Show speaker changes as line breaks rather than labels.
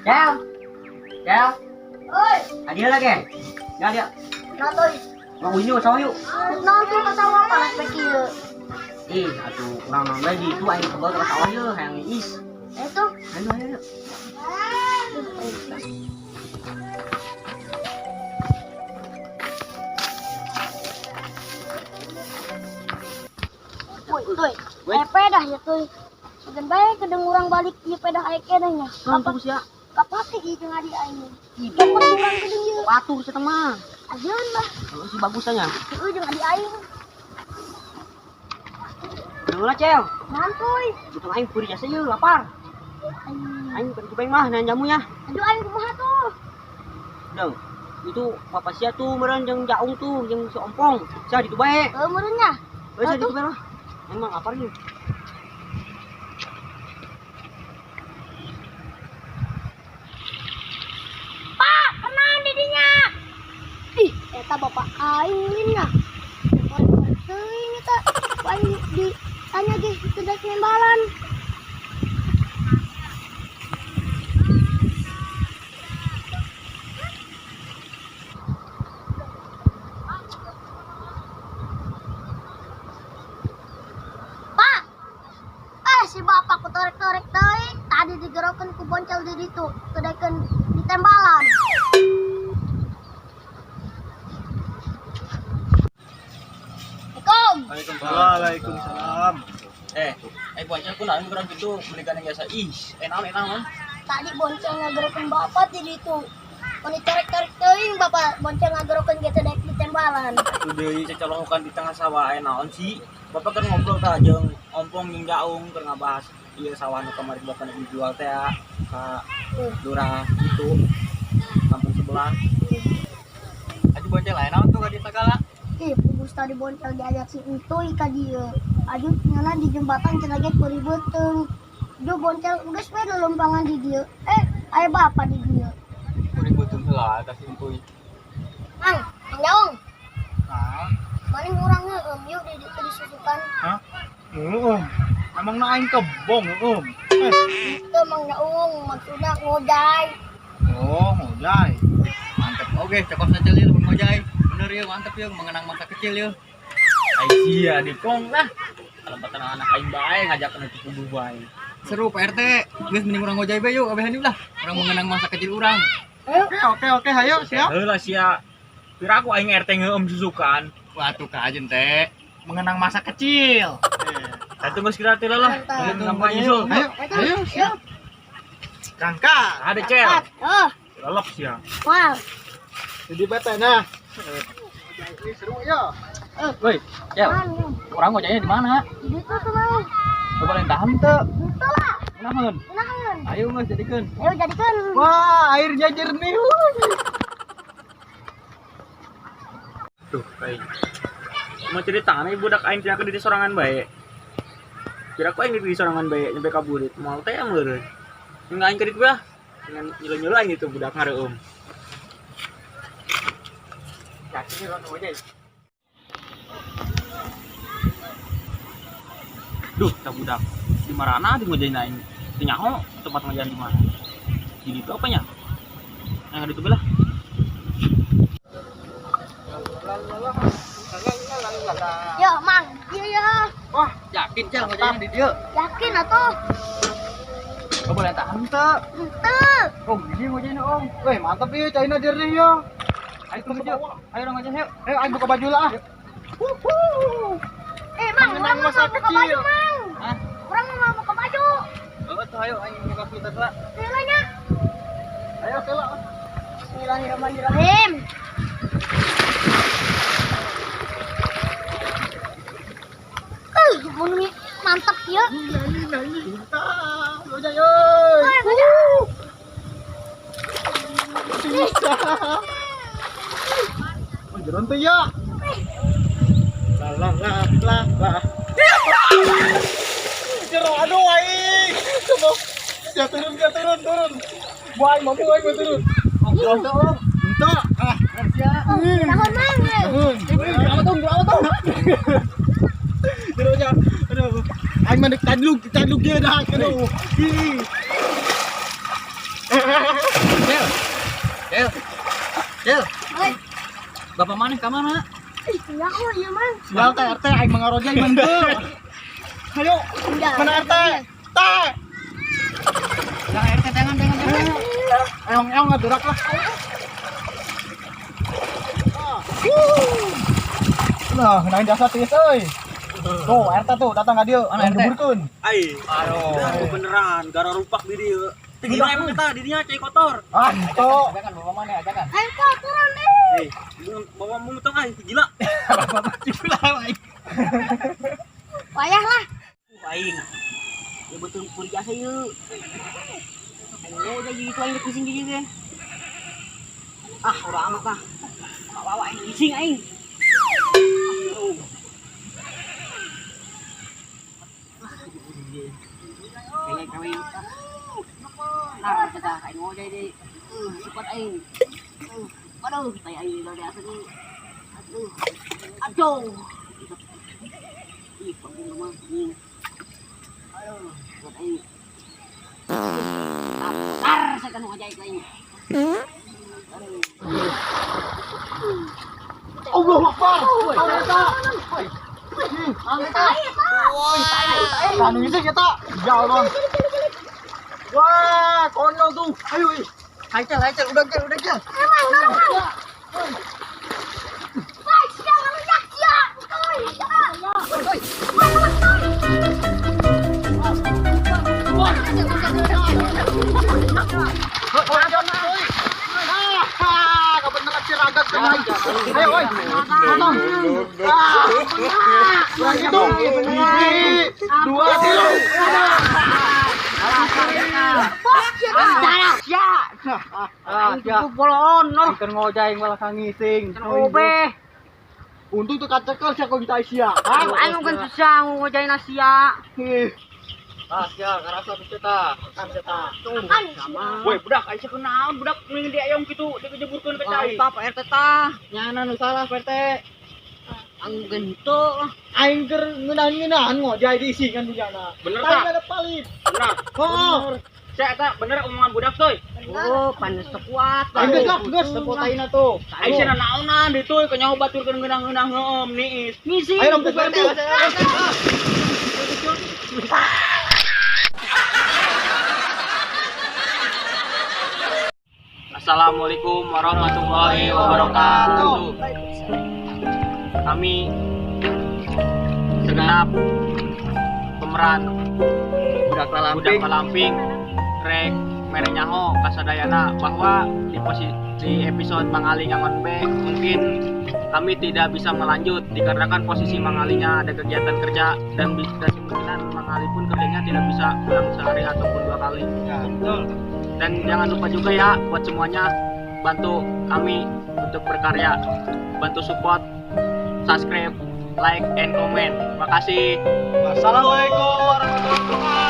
Cel. Cel.
Oi,
Adi lagi. Ya dia.
nah tuh,
Mau unyu sawah yuk.
nah tuh ke sawah panas pek ieu.
Ih, atuh urang nang di itu aing kebal ke sawah yeuh hayang is.
Itu,
Ayo ayo ayo.
woi, tuh.
Woi.
Eh, pedah ya tuh. Sugan bae kedeng urang balik ieu pedah aya keneh nya.
Kampung sia.
Kapake ieu jeung adi aing. Cokot urang kedeng ieu.
Batur sia mah.
Ajeun lah,
Si bagus nya.
heueuh jeung adi aing.
Heula Cel.
Nantuy.
Butuh aing puri jasa yeuh lapar. Aing pergi bae mah nanya jamunya.
Aduh aing kumaha tuh?
Dong. Itu bapak sia tuh meureun jeung jaung tuh jeung si ompong. Sia ditu bae.
Heueuh meureun nya.
Heuh sia ditu bae lah. Aing mah lapar yeuh.
Pak, kenaon di dinya? Ih, eta bapak aing ulin nya. Korek-korek teuing eta. Ku aing ditanya ge teu daek nembalan. Pak, eh si bapak ku torek-torek teuing tadi digerokeun ku boncel di ditu, teu daekeun ditembalan. Assalamualaikum.
Waalaikumsalam.
Eh, eh boncel ku naon kurang gitu mendingan yang biasa. Ih, enak enak man.
Tadi boncel ngagerokeun bapak di ditu. Mun ditorek-torek teuing bapak boncel ngagerokeun ge teu daek ditembalan.
Tuh deui cecolokan di tengah sawah aya naon sih? Bapak kan ngobrol tah jeung ompong jeung jaung keur ngabahas ieu sawah nu kamari bapak nek dijual teh ya, ka lurah itu kampung sebelah.
Aduh boncel lain naon tuh ka di sagala.
Ih, pugus tadi boncel diajak si entuy ka dieu. Aju nyana di jembatan cenah ge peurih beuteung. Duh boncel geus we lolompangan di dieu. Eh, aya bapak di dieu.
Kuring beuteung heula atas intuy.
Mang, Mang Jaung,
Nah,
maning urang ngeueum yuk di ditu disusukan.
hah? Om. Emang na aing kebong, Om. Eh,
Teu Mang Jaung, maksudna ngojay.
oh, ngojay.
Mantep, oke, cokot saja lieu lamun ngojay. Bener ya, mantep ya, mengenang masa kecil ya.
Ai sia di kong lah. Kalempatan anak aing bae ngajak kana kubu bae.
Seru Pak RT, geus mending urang ngojay bae yuk, abehan yuk lah. Urang mengenang masa kecil urang.
Ayo,
Oke, oke, oke, ayo siap.
Heula sia. Pira aku aing RT ngeueum susukan.
Wah, tuh kajen teh.
Mengenang masa kecil.
Tah geus kira teh lah.
Bentar.
Gampang nyusul.
Ayo, ayo, siap. Berangkat.
Ada cel.
Oh,
Lelep sia.
mal.
Jadi PT nah. Ini seru ya.
Woi, Cel,
Mang,
urang ngojaynya di mana?
di ditu tuh Mang.
Coba lain tahan teu.
Henteu lah,
Kunaon?
kunaon.
Ayo geus jadikeun.
Ayo jadikeun.
Wah, airnya jernih.
Duh, aing. Mau cerita nih budak aing cenah di sorangan bae. Kira aku aing di sorangan bae nyampe ka burit. Moal teh meureun. Enggak aing ke ditu lah. Dengan nyelu-nyelu aing itu budak ngareum. Yakin urang ngojay. Duh, tak budak. Di marana di ngojain aing. Teu nyaho tempat ngojain di mana. Di ditu apanya? Yang ada itu lah.
Yo, Mang, ieu ya.
Wah,
Yakin Cel ngojaynya di dieu.
Yakin atuh.
Coba lain tahan teu.
Henteu.
Oh, di dieu ngojayna, Om.
Weh, mantap ya, China jernih ya.
Ayo tunggu yuk. Ayo urang ngojay yuk.
Ayo, aing buka baju lah. ah. Wuhu.
Eh, Mang,
Mengenang
urang mah
masa
mau buka baju,
kecil.
Mang.
Hah?
Urang mah mau buka baju.
Oh, tuh ayo aing buka filter lah.
Heula nya.
Ayo, sela.
Bismillahirrahmanirrahim. Mun mantap ya.
Ah, ngojay, oi.
Woi, ngojay.
Jeron teh ya. La la la la la. Jero aduh aing. Coba. Ya turun, ya turun, turun. Wah, mampu aing mah turun. Om. Entah. Ah, sia.
Tahun mang.
Amat dong, amat dong. Jero nya. Aduh. Aing mah tadlug, tadlug ge dah aduh. Ih.
Cel. Cel. Cel. Bapak maneh ka mana?
Ih, nyaho ieu mang.
Sial teh RT aing mah ngaroja aing mah henteu. Ayo, mana RT? Teh.
Yang RT jangan jangan jangan.
Eong-eong ngadurak lah. Nah, ngenain jasa tiis euy. Tuh, RT tuh datang ka dieu,
Mana RT?
ngeburkeun.
Ai.
Aduh.
Beneran gara rupak di dieu. Tinggi emang kita dirinya cai kotor.
Ah, henteu.
Ajakan bapak maneh ajakan.
Ayo kok turun deh.
Eh, bawa mung tong ai gila.
Bapak gila aing.
Payah lah.
Aing. Ya betul puri jasa ieu. Aing ngojay gitu aing pusing gini ge. Ah, udah amat lah. Bawa aing gising aing. Kayaknya kawin. Nah, kita aing ngojay deh. Cepat aing. Aduh, tai aing luar biasa nih. Aduh. Aduh. Ih, panggung rumah ini. Aduh, buat aing. Tar, saya kan ngojay ke aing. Aduh.
Allahu Akbar. Eta. Eta. Anu gising eta. Ya Allah. Wah, konyol tuh. Ayo, ih.
Hai Cel, hai Cel, udah Cel, udah Cel.
Emang dorong. Wah, sia ngeluyak sia. Oi,
Oi.
Ah, kebeneran si ragat kena. Ayo, oi. Tolong. Ah, kurang hitung. 1, 2, 3.
Ah, cukup bolon, noh.
Ikan ngojay malah kangising.
Obe.
Untung tuh kacekel sia kau kita sia.
Aing kan susah ngojay sia.
Ih,
Ah, sia, karasa bisa ta.
kan
Sama.
Woi, budak aing kenaon budak mending di ayong kitu dikejeburkeun ka cai.
Apa Pak RT tah?
Nyana nu salah Pak RT.
Ang gento.
Aing keur ngeunaan-ngeunaan ngojay diisingan punyana.
Bener
Tah
tak?
ada palit.
Bener.
Oh,
Saya eta bener omongan budak tuh.
Oh, panas kuat.
aing geus lah, geus.
Sepotaina tuh.
Aing cenah naonan ditu kenyaho batur keur ngeunah-ngeunah heum niis.
Ngisi.
Ayo rempuk rempuk.
Assalamualaikum warahmatullahi wabarakatuh. Kami segenap pemeran
Budak
budak
lalamping.
Palamping rek mere nyaho kasadayana bahwa di posisi di episode Mangali Ngangon B mungkin kami tidak bisa melanjut dikarenakan posisi Mangalinya ada kegiatan kerja dan kemungkinan Mangali pun kerjanya tidak bisa pulang sehari ataupun 2 kali.
Ya, betul.
Dan jangan lupa juga ya buat semuanya bantu kami untuk berkarya, bantu support, subscribe, like, and comment. Makasih.
Assalamualaikum warahmatullahi wabarakatuh.